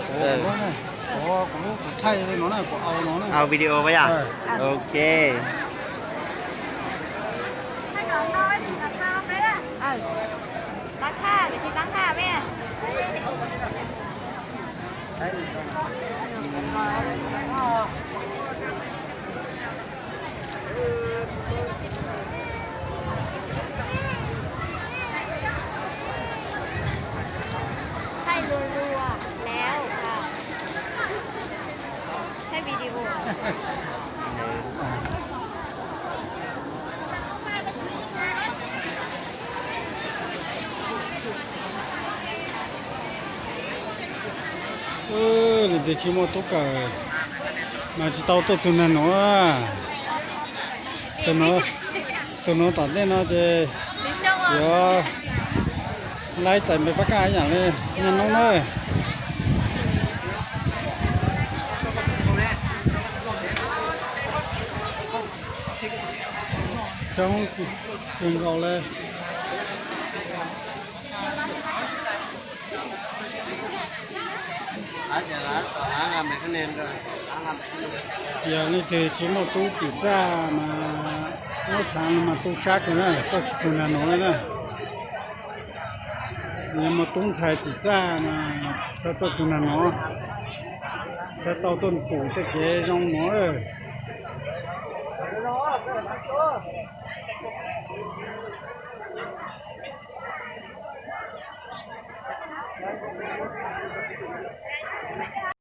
Kuv lub, kuv lub kuv thaij li no na, kuv au no na. Au video pas yom? Ok. Thaij lua lua lawm. Thaij video. Leej twg tsis muaj tub kawm mas tsis tau tuaj txug nag nuav. Tus nuav tom ntej no ces yuav laib txais npe pab kaj ib yam li nyaj noob na. Coob kawg nkaus li. Yog leej twg tsis muaj tub txim txaj mas muab xaav mas tu sab kawg na, tuaj tsis txug nag nuav li na. Yog muaj tub ntxhais txim txaj mas txhob tuaj txug nag nuav, txhob tau tuaj pum tej kev zoo nuav.